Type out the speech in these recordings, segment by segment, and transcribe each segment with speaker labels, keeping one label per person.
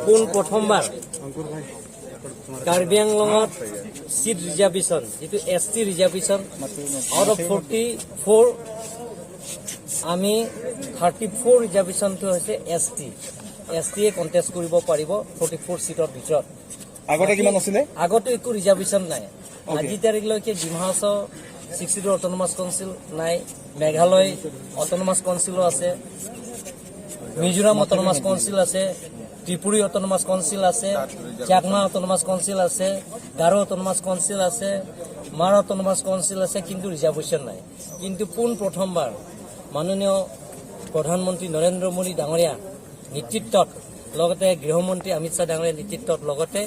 Speaker 1: পোন প্ৰথমবাৰ Karbi আংলঙত seat reservation, যিটো ST reservation, out of 44 আমি 34 ৰিজাৰ্ভেশ্যনটো হৈছে এছ টি। এছ টিয়ে কণ্টেষ্ট কৰিব পাৰিব 44 চিটৰ ভিতৰত।
Speaker 2: আগতে কিমান আছিলে?
Speaker 1: আগতে একো ৰিজাৰ্ভেশ্যন নাই। আজি তাৰিখলৈকে ডিমা হাছাও 62 অট'নমাছ কাউন্সিল নাই, মেঘালয় অট'নমাছ কাউন্সিলো আছে, মিজোৰাম অট'নমাছ কাউন্সিল আছে, ত্ৰিপুৰী অট'নমাছ কাউন্সিল আছে, চাকমা অট'নমাছ কাউন্সিল আছে, গাৰো অট'নমাছ কাউন্সিল আছে, মাৰ অট'নমাছ কাউন্সিল আছে, কিন্তু ৰিজাৰ্ভেশ্যন নাই। কিন্তু পোন প্ৰথমবাৰ মাননীয় প্ৰধানমন্ত্ৰী নৰেন্দ্ৰ মোদী ডাঙৰীয়া নেতৃত্বত, লগতে গৃহমন্ত্ৰী অমিত শ্বাহ ডাঙৰীয়াৰ নেতৃত্বত, লগতে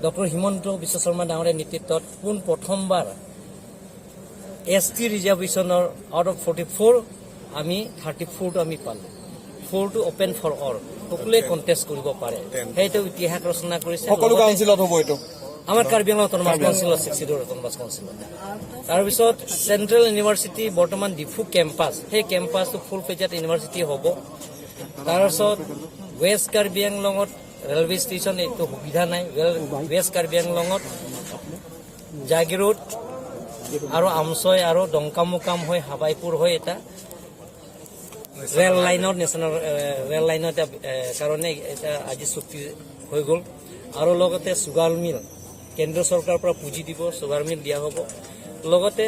Speaker 1: ডক্টৰ হিমন্ত বিশ্ব শৰ্মা ডাঙৰীয়াৰ নেতৃত্বত পোন প্ৰথমবাৰ এছ টি ৰিজাৰ্ভেশ্যনৰ আউট অফ 44 আমি 34টো আমি পালোঁ। ফ'ৰটো অপেন ফৰ অল, সকলোৱে কণ্টেষ্ট কৰিব পাৰে। সেইটো ইতিহাস ৰচনা কৰিছে।
Speaker 2: সকলো কাউন্সিলত হ'ব এইটো?
Speaker 1: আমাৰ কাৰ্বি আংলং অট'নমাছ কাউন্সিলত, 62 অট'নমাছ কাউন্সিলত। তাৰপিছত চেণ্ট্ৰেল ইউনিভাৰ্চিটি, বৰ্তমান ডিফু কেম্পাছ, সেই কেম্পাছটো ফুল ফ্লেজড ইউনিভাৰ্চিটি হ'ব। তাৰপিছত ৱেষ্ট কাৰ্বি আংলঙত ৰেলৱে ষ্টেচন এইটো সুবিধা নাই। ৱেষ্ট কাৰ্বি আংলঙত জাগিৰোড আৰু আমচৈ আৰু ডংকামুকাম হৈ হাবাইপুৰ হৈ এটা ৰেল লাইনৰ, নেশ্যনেল ৰেল লাইনৰ এটা কাৰণে এটা আজি চুক্তি হৈ গ'ল। আৰু লগতে চুগাৰ মিল, কেন্দ্ৰ চৰকাৰৰ পৰা পুঁজি দিব, চুগাৰ মিল দিয়া হ'ব। লগতে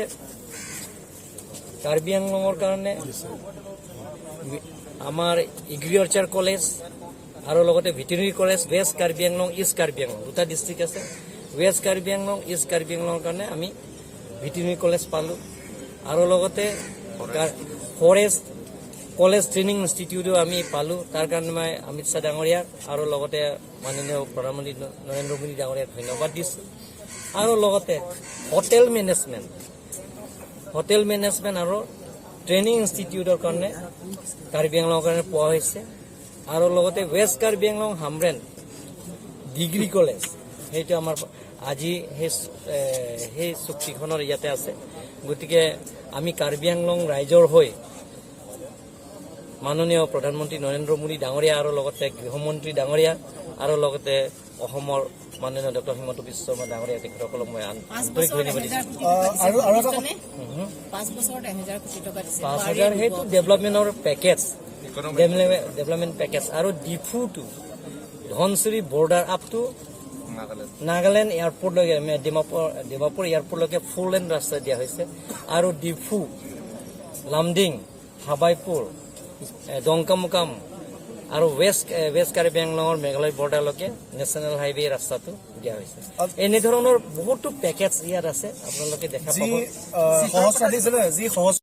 Speaker 1: কাৰ্বি আংলঙৰ কাৰণে আমাৰ এগ্ৰিকালচাৰ কলেজ আৰু লগতে veterinary college, west Karbi Anglong, east Karbi Anglong দুটা ডিষ্ট্ৰিক্ট আছে। ৱেষ্ট কাৰ্বি আংলং, ইষ্ট কাৰ্বি আংলঙৰ কাৰণে আমি ভেটেৰিনেৰী কলেজ পালোঁ। আৰু লগতে ফৰেষ্ট কলেজ ট্ৰেইনিং ইনষ্টিটিউটো আমি পালোঁ। তাৰ কাৰণে মই অমিত শ্বাহ ডাঙৰীয়াক আৰু লগতে মাননীয় প্ৰধানমন্ত্ৰী নৰেন্দ্ৰ মোদী ডাঙৰীয়াক ধন্যবাদ দিছোঁ। আৰু লগতে হোটেল মেনেজমেণ্ট আৰু ট্ৰেইনিং ইনষ্টিটিউটৰ কাৰণে কাৰ্বি আংলঙৰ কাৰণে পোৱা হৈছে। আৰু লগতে west Karbi Anglong Hamren degree college, সেইটো আমাৰ আজি সেই চুক্তিখনৰ ইয়াতে আছে। গতিকে আমি কাৰ্বি আংলং ৰাইজৰ হৈ মাননীয় প্ৰধানমন্ত্ৰী নৰেন্দ্ৰ মোদী ডাঙৰীয়া আৰু লগতে গৃহমন্ত্ৰী ডাঙৰীয়া আৰু লগতে অসমৰ মাননীয় ডক্টৰ হিমন্ত বিশ্ব শৰ্মা ডাঙৰীয়া, তেখেতসকলক মই
Speaker 3: 5
Speaker 1: আন্তৰিক
Speaker 3: বছৰত
Speaker 1: ধন্যবাদ দিছোঁ।
Speaker 3: 1000 কোটি টকা দিছে।
Speaker 2: আৰু এটা
Speaker 3: শুনিছানে? 5 বছৰত 1000 কোটি টকা দিছে।
Speaker 1: 5000, সেইটো ডেভেলপমেণ্টৰ পেকেজ, ডেভেলপমেণ্ট পেকেজ। আৰু Diphu two Dhansiri border up to Nagaland এয়াৰপৰ্টলৈকে, মানে ডিমাপুৰ এয়াৰপৰ্টলৈকে ফ'ৰ লেন ৰাস্তা দিয়া হৈছে। আৰু ডিফু, লামডিং, হাবাইপুৰ, ডংকামুকাম আৰু ৱেষ্ট কাৰ্বি আংলঙৰ মেঘালয় বৰ্ডাৰলৈকে নেশ্যনেল হাইৱে ৰাস্তাটো দিয়া হৈছে। এনেধৰণৰ বহুতো পেকেজ ইয়াত আছে, আপোনালোকে দেখা
Speaker 2: যি
Speaker 1: পাব।
Speaker 2: সহস্ৰাধিক যি সহজ